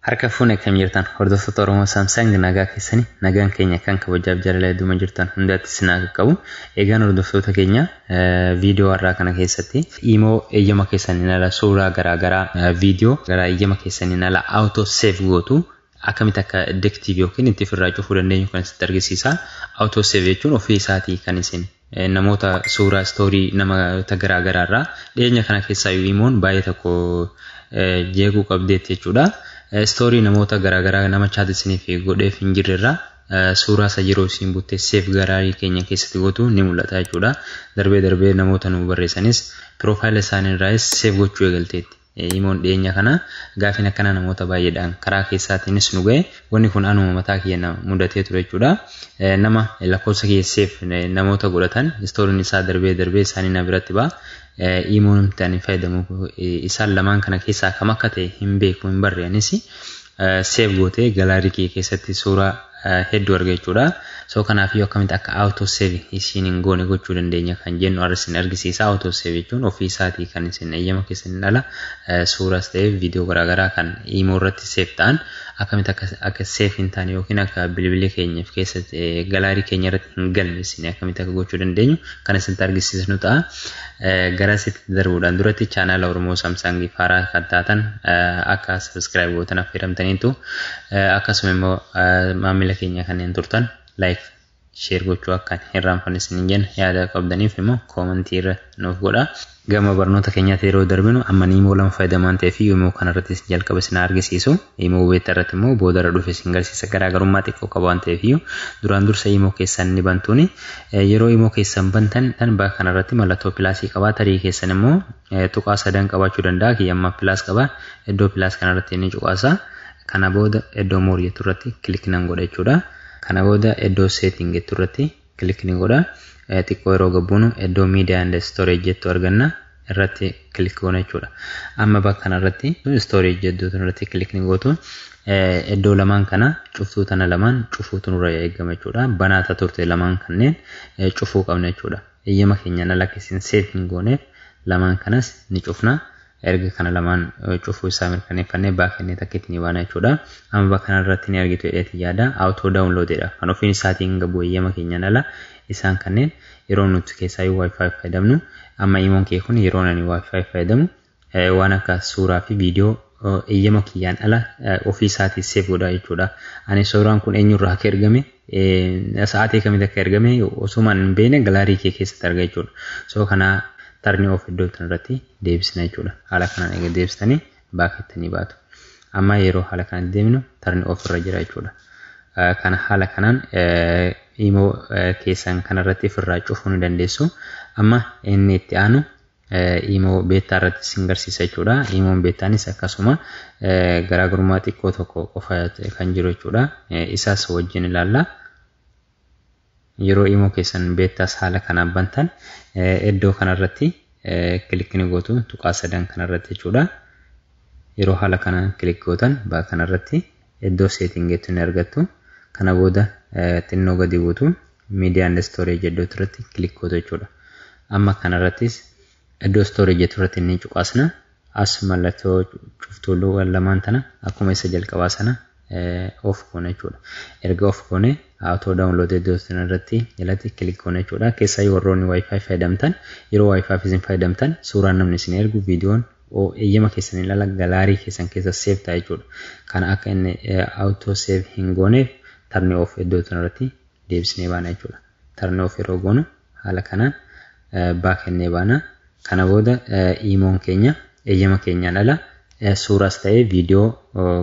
Harka fuune akkam jirtan hordoftoota Oromoo Samsung nagaa keessanii nagaan keenya kan kabajaaf jaalala hedduma jirtan hundaatti isin haa qaqqabu. Egaan hordoftoota keenya viidiyoo har'aa kana keessatti imoo eeyyama keessaniin ala suuraa garaagaraa viidiyoo gara eeyyama keessaniin ala auto save gootu akkamitti akka addictive yookiin itti ofirraa cufuu dandeenyu kan isitti argisiisa. Auto save jechuun ofii isaatii kan isin namoota suuraa istoorii namoota garaagaraa irraa dhiyeenya kana keessaa imoon baay'ee tokko jeequu qabdeetti jechuudha. Istoorii namoota garaagaraa nama chat isiniif godheef hin jirre irraa suuraa isa yeroo isin buttee save gallery keenya keessatti gootu ni mul'ata jechuudha. Darbee darbee namoota nu barreessanis piroofaayila isaanii irraas save gochuu eegalteetti. Imoon dhiyeenya kana gaafiin akkana namoota baay'eedhaan karaa keessaatiinis nu ga'e wanni kun anuma mataa kiyya mudatee ture jechuudha. Nama lakkoofsa kiyya save namoota godhatan istooriin isaa darbee darbee isaanii na biratti ba'a. Imoon ani fayyadamu isaan lamaan kana keessaa kam akka ta'e hin beeku hin barre anis save gootee gallery kee keessatti suuraa hedduu arga jechuudha. So kanaafiyyuu akkamitti akka auto save isiin hin goone gochuu dandeenya kan jennu har'a isin argisiisa. Auto save jechuun ofii isaatii kan isin eeyyama keessaniin ala suuraas ta'e viidiyoo garaagaraa kan imoo irratti save ta'an akkamitti akka save hin taane yookiin akka bilbila keenyaaf keessatti gallery keenya irratti hin galmeessine akkamitti akka gochuu dandeenyu kan isinitti argisiisnu ta'a. Gara isitti darbuudhaan duratti chaanaala Oromoo Samsung haaraa kan taatan akka subscribe gootan affeeramtaniitu akkasuma immoo maamila keenya kanneen turtan like share gochuu akka hin irraanfanne isiniin jenna yaada qabdaniif immoo koomentii irra nuuf godha. Gama barnoota keenyaatti yeroo darbinu amma imoo lama fayyadamaan ta'ee fi imoo kanarratti jalqaba isin argisiisu. Imoo beta irratti immoo boodarra dhufe isin garsiisa garaagarummaa xiqqoo qaba waan ta'eef duraan dursa imoo keessan ni bantuuni. Yeroo imoo keessan bantan bakka kanarratti mallattoo pilaasii qaba. Tarii keessan immoo tuqaa sadan qabaachuu danda'a. Kiyya amma plus qaba. Iddoo plus kanarratti ni cuqaasa. Kana booda iddoo more jettu irratti click nan godha jechuudha. Kana booda iddoo setting jettu irratti click ni godha. Xiqqoo yeroo gabbuunu iddoo media and storage jettu arganna irratti click goona jechuudha. Amma bakka kanarratti storage jettu irratti click ni gootu. Iddoo lamaan kana cuftuu tana lamaan cufuutu nurra eegama jechuudha. Banaa turte lamaan kanneen cufuu qabna jechuudha. Eeyyama keenyaan ala akka isin save hin gooneef lamaan kanas ni cufna. Erga kana lamaan cufuu isaa mirkaneeffannee baakennee takkitti ni baana jechuudha. Amma bakka kanarratti ni argitu jedheeti yaada. Auto download jedha. Kan ofiin isaatiin gabu eeyyama keenyaan ala isaan kanneen yeroo nuti keessaa wifi fayyadamnu amma imoon kee kun yeroo ani wifi fayyadamu waan akka suuraa fi viidiyoo eeyyama kiyyaan ala ofii isaatii save godha jechuudha. Ani suuraan kun eenyurraa akka ergame sa'aatii kamitti akka ergame osuma hin beekne gallery kee keessatti arga jechuudha. So kana turn off iddoo kanarratti deebisna jechuudha. Haala kanaan eega deebistanii baakettanii baatu. Amma yeroo haala kanatti deemnu turn off irra jira jechuudha. Kana haala kanaan imoo keessan kanarratti ofirraa cufuu ni dandeessu. Amma inni itti aanu imoo beta irratti isin garsiisa jechuudha. Imoon betaanis akkasuma garaagarummaa xiqqoo tokko qofa kan jiru jechuudha. Isaas wajjin ilaalla. Yeroo imoo keessan betaas haala kanaan bantan iddoo kanarratti click ni gootu tuqaa sadan kanarratti jechuudha. Yeroo haala kanaan click gootan bakka kanarratti iddoo setting jettu ni argattu. Kana booda xinnoo gadi buutu media and storage iddoo irratti click gootu jechuudha. Amma kanarrattis iddoo storage jettu irratti ni cuqaasna. As mallattoo cuftuu lamaan tana akkuma isa jalqabaa sana off goona jechuudha. Erga off goone auto download iddoo irratti jalatti click goona jechuudha. Keessaa warroonni wifi fayyadamtan yeroo wifi isin fayyadamtan suuraan namni isin ergu viidiyoon eeyyama keessan ala gallery keessan keessa save ta'a jechuudha. Kana akka inni auto save hin gooneef turn off iddoo irratti deebisnee baana jechuudha. Turn off yeroo goonu haala kanaan baakennee baana. Kana booda imoon keenya eeyyama keenyaan ala suuraas ta'ee viidiyoo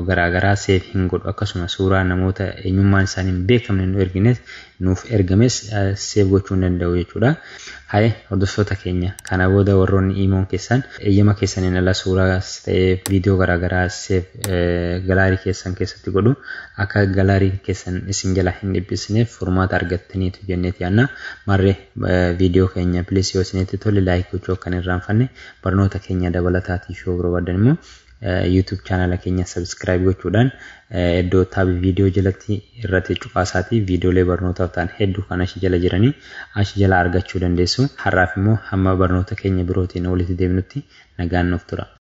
garaagaraa save hin godhu akkasuma suuraa namoota eenyummaan isaanii hin beekamne nu ergines nuuf ergames save gochuu hin danda'u jechuudha. Haye hordoftoota keenya kana booda warroonni imoon keessan eeyyama keessaniin ala suuraas ta'ee viidiyoo garaagaraa save gallery keessan keessatti godhu akka gallery keessan isin jala hin dhiphisneef furmaata argattaniitu jenneeti yaanna. Marree viidiyoo keenya please yoo isinitti tole like gochuu akka hin irraanfanne barnoota keenya dabalataatiif yoo barbaadan immoo YouTube chaanala keenya subscribe gochuudhaan iddoo taabii viidiyoo jalatti irratti cuqaasaatii viidiyoolee barnootaaf ta'an hedduu kan achi jala jiranii achi jala argachuu dandeessu. Har'aaf immoo hamma barnoota keenya birootiin walitti deebinutti nagaan nuuf tura.